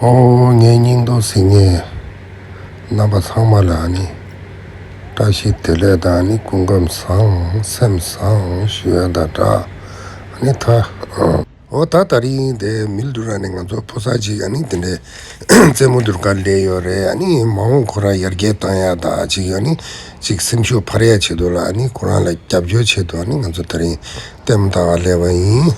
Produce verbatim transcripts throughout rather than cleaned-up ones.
ཨོ། ངའི་སྙིང་སྟོབས་ཟིན་ངེས། རྣམ་པ་ཚང་མ་ལ་ཨ་ནི་བཀྲ་ཤིས་བདེ་ལེགས་དང་ཨ་ནི་སྐུ་ཁམས་བཟང་སེམས་བཟང་ཞུ་ཡ་དང་སྦྲགས། ཨ་ནི་ད་ཨོ་ད་དེ་རིང་དེ་མིལ་དུ་ར་ནས་ང་ཚོ་ཕོ་གསར་ཅིག་ཨ་ནི་དེ་འདྲའི་རྩེད་མོ་དུར་ཁ་སླེབས་ཡོད་རེད། ཨ་ནི་མ་འོངས་ཁོ་རང་ཡར་རྒྱས་བཏང་ཡ་ད་ཅིག་ཨ་ནི་ཅིག་སེམས་ཤུགས་འཕར་ཡ་ཆེད་དུ་ལ་ཨ་ནི་ཁོ་རང་ལ་རྒྱབ་སྐྱོར་ཆེད་དུ་ཨ་ནི་ང་ཚོ་དེ་རིང་ལྟད་མོ་ལྟ་ག་སླེབས་པ་ཡིན།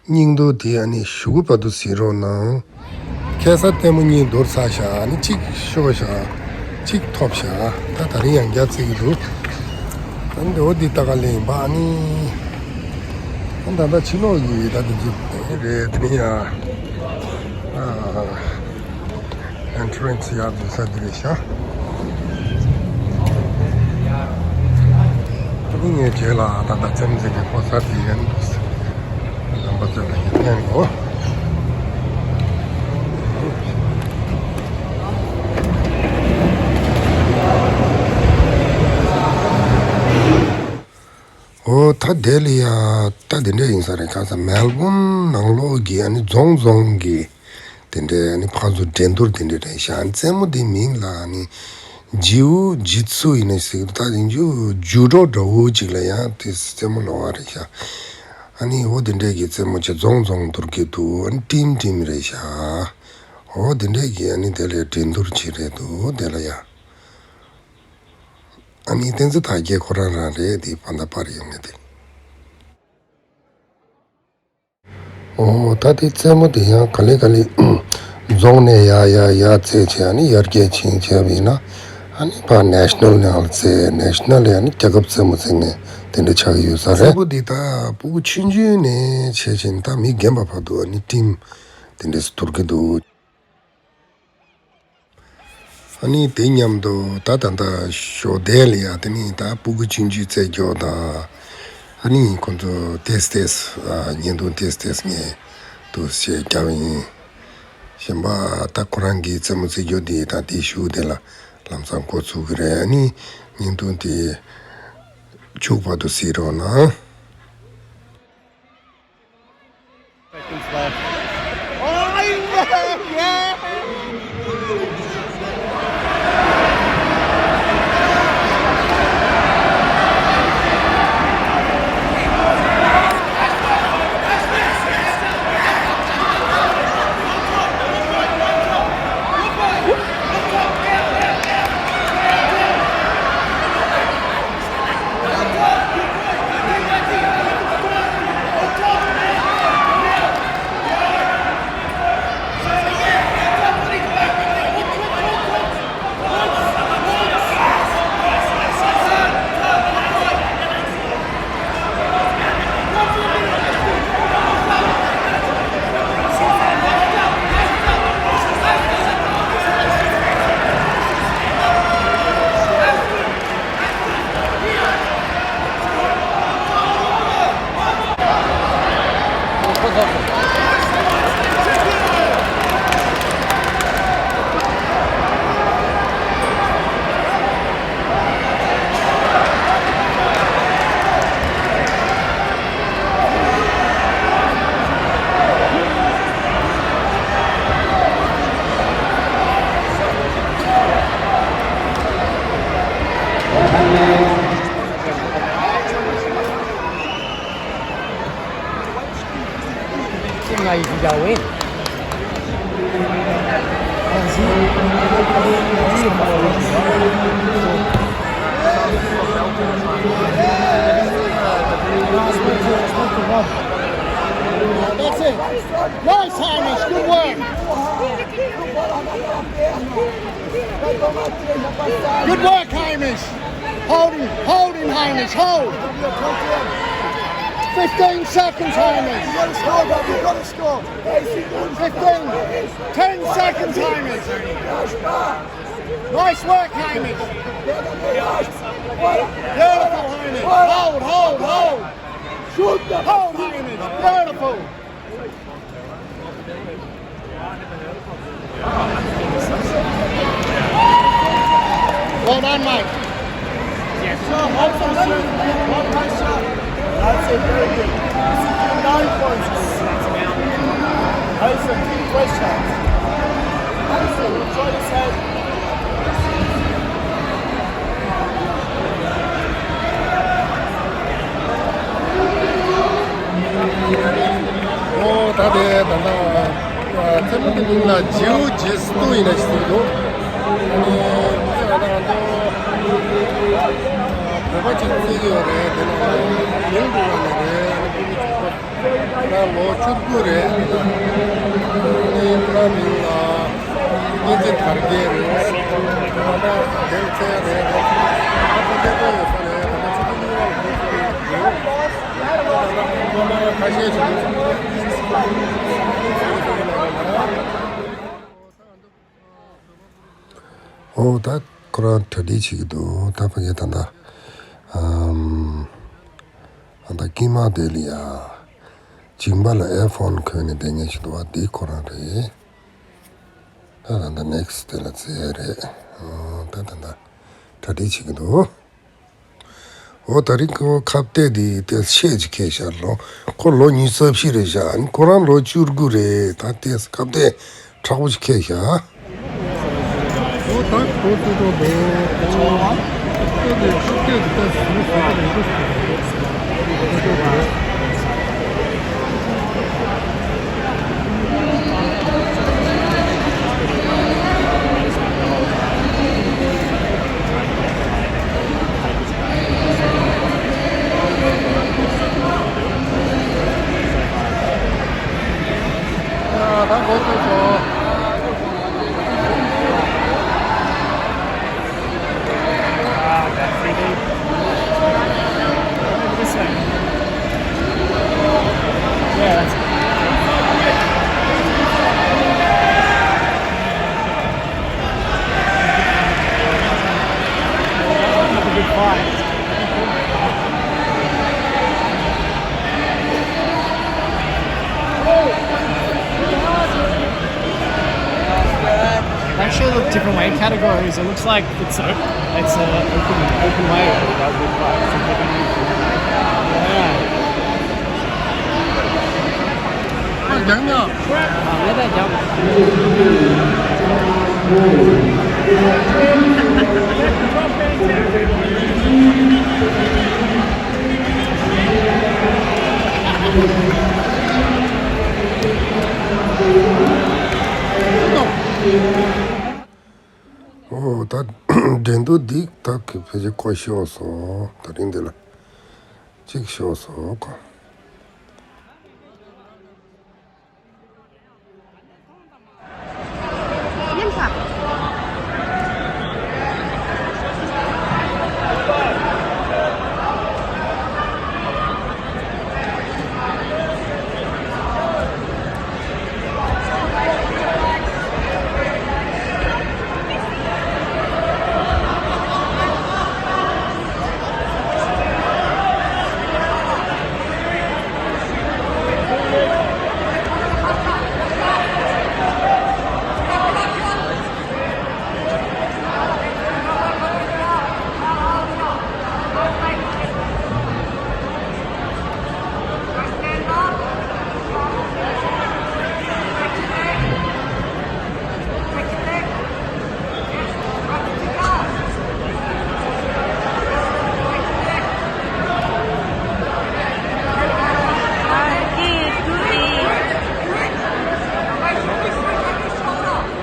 སྙིང་སྟོབས་དེ་ཨ་ནི་གཞུག་གུ་བར་དུ་གཟིགས་རོགས་གནང་། ཁ་སང་ལྟད་མོ་གཉིས་འདོར་ཚར་ཤག་ཨ་ནི་གཅིག་ཤོར་ཤག་གཅིག་ཐོབ་ཤག་ད་དེ་རིང་ཡང་བསྐྱར་རྩེ་གི་འདུག་ཨ་ནི་འདི་འོ་འདི་ལྟ་ག་ལེན་ཡིན་པ། ཨ་ནི་ཨ་ད་ལྟ་ཕྱི་ལོགས་ཀྱི་ད་དེ་ཚོ་རེད། དེ་ནི་ཡང་ཨ། ཨེན་ཊི་རན་སི་ཡར་འཛུལ་ས་འདི་རེད་ཤག་ཨ་ནི་ངའི་རྗེས་ལ་ད་ལྟ་ཚེམ་ཚེ་གི་ཕོ་གསར་དེ་ཡིན། ལམ་པ་ཚོས་ལ་ཡིན་ལྷན་གོ། ཨོ་ད་དེ་ལ་ཡ་ད་དེ་འདྲ་ཡིན་ས་རེད། གང་ས་མེལ་བོན་ནང་ལོགས་ཀྱི་ཨ་ནི་རྫོང་རྫོང་གི་དེ་འདྲའི་ཨ་ནི་ཕར་ཚུར་འགྲན་བསྡུར་དེ་འདྲ་རེད་ཤག་ཨ་ནི་རྩེད་མོ་དེ་མིང་ལ་ཨ་ནི་ཇིའུ་ཇི་ཚུ་ཡིན་ན་ཟེར་གི་འདུག་ད་ཡིན་རྒྱུ་ཇུ་ཌོ་འདྲ་བོ་ཅིག་ལ་ཡང་དེ་རྩེད་མོ་ལབ་པ་རེད་ཤག་ཨ་ནི་འོ་དེ་འདྲའི་གི་རྩེད་མོ་ཆེ་རྫོང་རྫོང་འདུར་གི་འདུག་ཨ་ནི་ཊིམ་ཊིམ་རེད་ཤག་འོ་དེ་འདྲའི་གི་ཨ་ནི་དེ་ལ་འགྲན་བསྡུར་བྱེད་རེད་འདུག་དེ་ལ་ཡ། ཨ་ནི་བསྟན་འཛིན་དར་རྒྱས་ཁོ་རང་རང་རེད། དེ་བ་ད་པར་ཡོང་མེད་དེ། ཨོ་ད་དེ་རྩེད་མོ་དེ་ཡང་ག་ལེ་ག་ལེ་རྫོང་ནས་ཡར་ཡར་ཡར་རྩེད་བྱས་ཨ་ནི་ཡར་རྒྱས་ཕྱིན་བྱས་པ་ཡིན་ན་ཨ་ནི་ཕར་ནེ་ཤ་ནལ་ནང་ལ་རྩེད། ནེ་ཤ་ནལ་ལ་ཨ་ནི་རྒྱལ་ཁབ་རྩེད་མོ་རྩེད་མཁན་དེ་འདྲ་ཆགས་ཀྱི་ཡོད་ས་རེད། རྩེད་མོ་འདི་ད་སྤུ་གུ་ཆུང་ཆུང་ནས་བྱས་བྱས་ནས་ད་མི་རྒན་པ་བར་དུ་ཨ་ནི་ཊིམ་དེ་འདྲས་སུ་འདུར་གི་འདུག་ཨ་ནི་དེ་མཉམ་དུ་ད་ད་ལྟ་ཞོགས་དལ་ལ་ཡ་དེ་ནི་ད་སྤུ་གུ་ཆུང་ཆུང་རྩེད་རྒྱུག་དང་ཨ་ནི་ཁོ་ཚོ་ཏེས་ཏེས་ཨ་བརྙན་ཐུང་ཏེས་ཏེས་ངས་འདུག་སེ་བརྒྱབ་ཡིན། གཞན་པ་ད་ཁོ་རང་གི་རྩེད་མོ་རྩེད་རྒྱུག་དེ་ད་དེའི་གཞུག་དེ་ལ་ལམ་སང་འགོ་ཚུགས་ཀྱི་རེད། ཨ་ནི་བརྙན་ཐུང་དེ་མཇུག་བར་དུ་གཟིགས་རོགས་གནང་། Seconds left. That's it. Nice, Hamish. Good work. Good work, Hamish. Hold him, hold him, Hamish, hold. Fifteen seconds, Hamish. You gotta score, bro. You gotta score. Fifteen. Ten seconds, Hamish. Nice work, Hamish. Beautiful, Hamish. Hold, hold, hold. Hold, Hamish. Beautiful. Well done, mate. Yes. One pressure, one pressure. That's it, very good. Nine points. That's a big pressure. ཨོ་ད་དེ་ད་ལྟ་ཨ་མཚན་མོ་དེ་མིང་ལ་ཇིའུ་ཇེ་སི་ཏུ་ཡིན་ན་ཞིག་ཟེར་གྱི་འདུག་ཨ་ནི་ད་ལྟ་ང་ཚོ་བོད་པ་ཅིག་བརྩི་གི་ཡོད་རེད། དེ་ལ་མིང་དེ་ཡོད་ནི་རེད། ཨ་ནི་ཕྲུ་གུ་ཆུང་ཆུང་ད་ལོ་བཅུ་དགུ་རེད། ཨ་ནི་ཕ་མིང་ལ་བསྟན་འཛིན་དར་རྒྱས་རེད། ད་ལྟ་དེ་བཙལ་རེད། ད་ལྟ་དེ་ལྟ་ཡོད་ས་རེད། ད་ལྟ་ཆུ་ཚོད་གཉིས་པ་ལ་འགྲོ་ས་རེད། ཁ་ཤས་ཤིག་ཨོ་ད་ཁོ་རང་གྲ་སྒྲིག་བྱེད་ཀྱི་འདུག་ད་ཕ་གི་ད་ལྟ་ཨམ་ད་ལྟ་ཀི་མ་དེ་ལ་ཡ་མཇིང་པ་ལ་ཨེར་ཕོན་གོན་ནས་བསྡད་མཁན་ཞིག་འདུག་བ། འདི་ཁོ་རང་རེད། ད་ད་ལྟ་ནེག་སི་དེ་ལ་བཙལ་རེད། ཨོ་ད་ད་ལྟ་གྲ་སྒྲིག་བྱེད་ཀྱི་འདུག་ཨོ་ད་རིང་ཁོ་ཁ་གཏད་དེ་ཏོག་ཙམ་ཆེ་ཅིག་ཁེལ་ཤག་ལོ་ཁོ་ལོ་ཉི་ཤུ་རྩ་བཞི་རེད་ཤག་ཨ་ནི་ཁོ་རང་ལོ་བཅུ་དགུ་རེད། ད་ཏོག་ཙམ་ཁ་གཏད་དྲག་པོ་ཅིག་ཁེལ་ཤག་ཨོ་ད་ཁོ་ཚོ་ཚོ་ལོ་ཁ་གཏད་ཁ་གཏད་དེ་ཏོག་ཙམ་ཟིན་ཟིན་གྱི་རེད་འདུག Actually, look different weight categories. It looks like it's a, it's a open, open weight. Yeah. རྒྱག་ན། ཨ་ལས་ད་རྒྱག་ཨོ་ད་འགྲན་བསྡུར་འདི་ད་གི་ཕལ་ཆེར་ཁོ་ཤོར་སོང་། ད་རིང་འདི་ལ་གཅིག་ཤོར་སོང་ཁོ།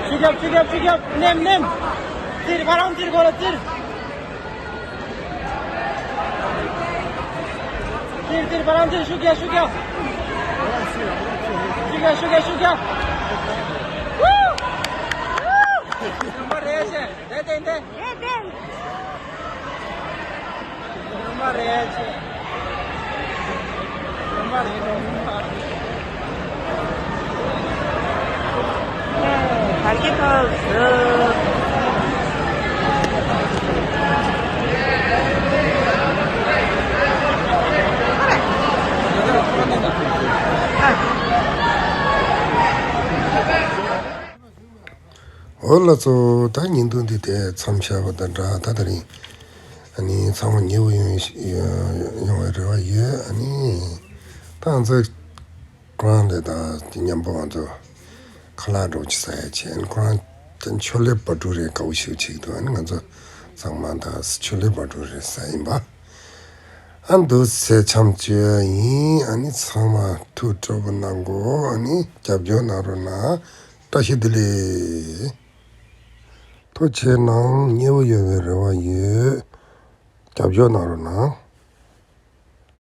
ཤུགས་རྒྱབ། ཤུགས་རྒྱབ། ཤུགས་རྒྱབ། ནེམ་ནེམ། ཙིར། ཕ་རང་ཙིར། གོ་ལ་ཙིར། ཙིར་ཙིར། ཕ་རང་ཙིར། ཤུགས་རྒྱག་ཤུགས་རྒྱག་ཤུགས་རྒྱག་ཤུགས་རྒྱག་ཤུགས་རྒྱག་ཧུ། ཧུ། ནམ་པ་རེད་ཤག་དེ་དེ་དེ། དེ་དེ། ནམ་པ་རེད་ཤག་ནམ་པ་རེད་ཤག་བར་གྱི་ཐོག་སུ། འོ་ལགས་སོ། ད་བརྙན་ཐུང་འདི་དེ་མཚམས་བཞག་པ་དང་འདྲ། ད་དེ་རིང་ཨ་ནི་ཚང་མ་ཉེ་བོ་ཡོང་ཡོང་བའི་རེ་བ་ཡོད། ཨ་ནི་ད་ང་ཚོ་ཁོ་རང་དེ་དང་དེ་མཉམ་པོ་ང་ཚོ་ཁ་ལག་འདྲ་བོ་ཅིག་ཟ་ཡ་བྱས། ཨ་ནི་ཁོ་རང་ ཆོ་ལེ་བ་ཀྲུ་རེད། དགའ་བོ་ཞིག་བྱེད་ཀྱི་འདུག་ཨ་ནི་ང་ཚོ་ཚང་མ་ད་ཆོ་ལེ་བ་ཀྲུ་རེད་ས་ཡིན་པ། ཨ་འདུག་སེ་འཆམ་བཅོས་ཡིན། ཨ་ནི་ཚང་མ་ཐུགས་སྤྲོ་པོ་གནང་གོ་ཨ་ནི་རྒྱབ་སྐྱོར་གནང་རོགས་གནང་། བཀྲ་ཤིས་བདེ་ལེགས། ཐུགས་རྗེ་གནང་། མཉེས་པོ་ཡོང་བའི་རེ་བ་ཡོད། རྒྱབ་སྐྱོར་གནང་རོགས་གནང་།